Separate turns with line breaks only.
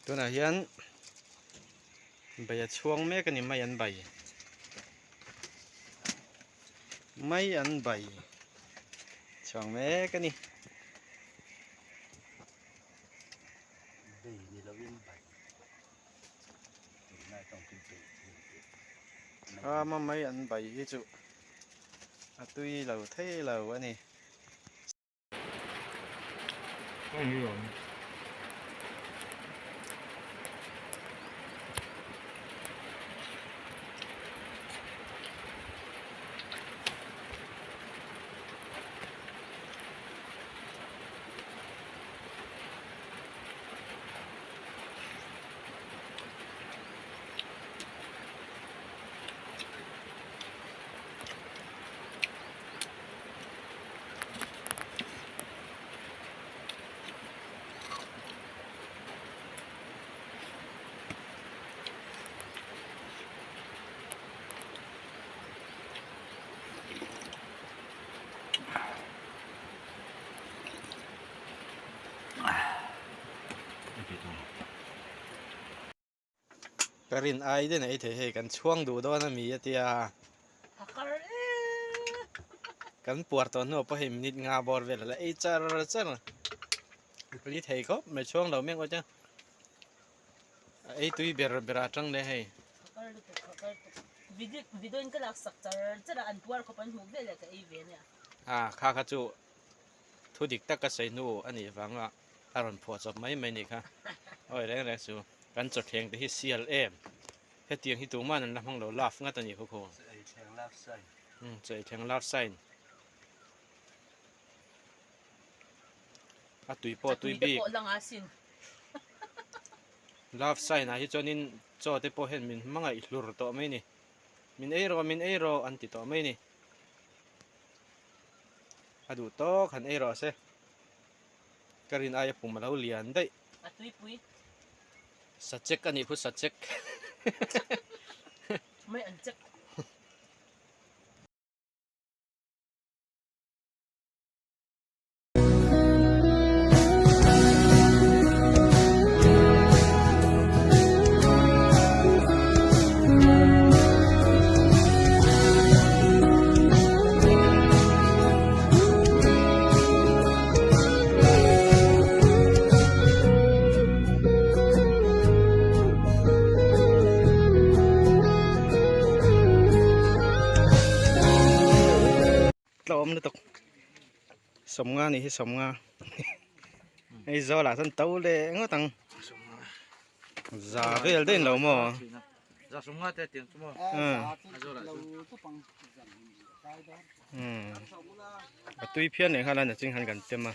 Tunah hian bai a chhuang mek a ni mai an bai mai an bai chhuang mek a ni. Thama mai an bai hi chu a tui lo thei lo a ni. Ka rin ai den ei thei hei kan chhuang duh dawn a mi a tia kan puar tawh hnuah pawh hei minute nga bawr vel a la ei char char li thei khawp mai chhuang lo mek awt a a ei tui ber ber ah tang leh hei. A kha kha chu thu dik tak ka sawi hnu a nih vanga a rawn phuah chawp mai mai nih kha awi reng reng chu kan chawthleng te hi sial em hetiang hi tuman an la hmang lo love ngat a nih khaw khaw chaw ei thleng love sign a tui pawh tui bik love sign ah hi chuanin chaw te pawh hian min hmangaih hlur tawh mai a ni min ei rawh min ei rawh an ti tawh mai a ni. A duh tawk han ei rawh se. Ka rin aia pum a lo lian daih.
A tuipui.
Sachek a nih khu sachek.
Mai an chek.
Tlawm lutuk sawmnga nih hi sawmnga hei zawl ah chuan to leh ngawt ang za vel daih lo maw a tui phian leh nghal a nachin khan kan tem a.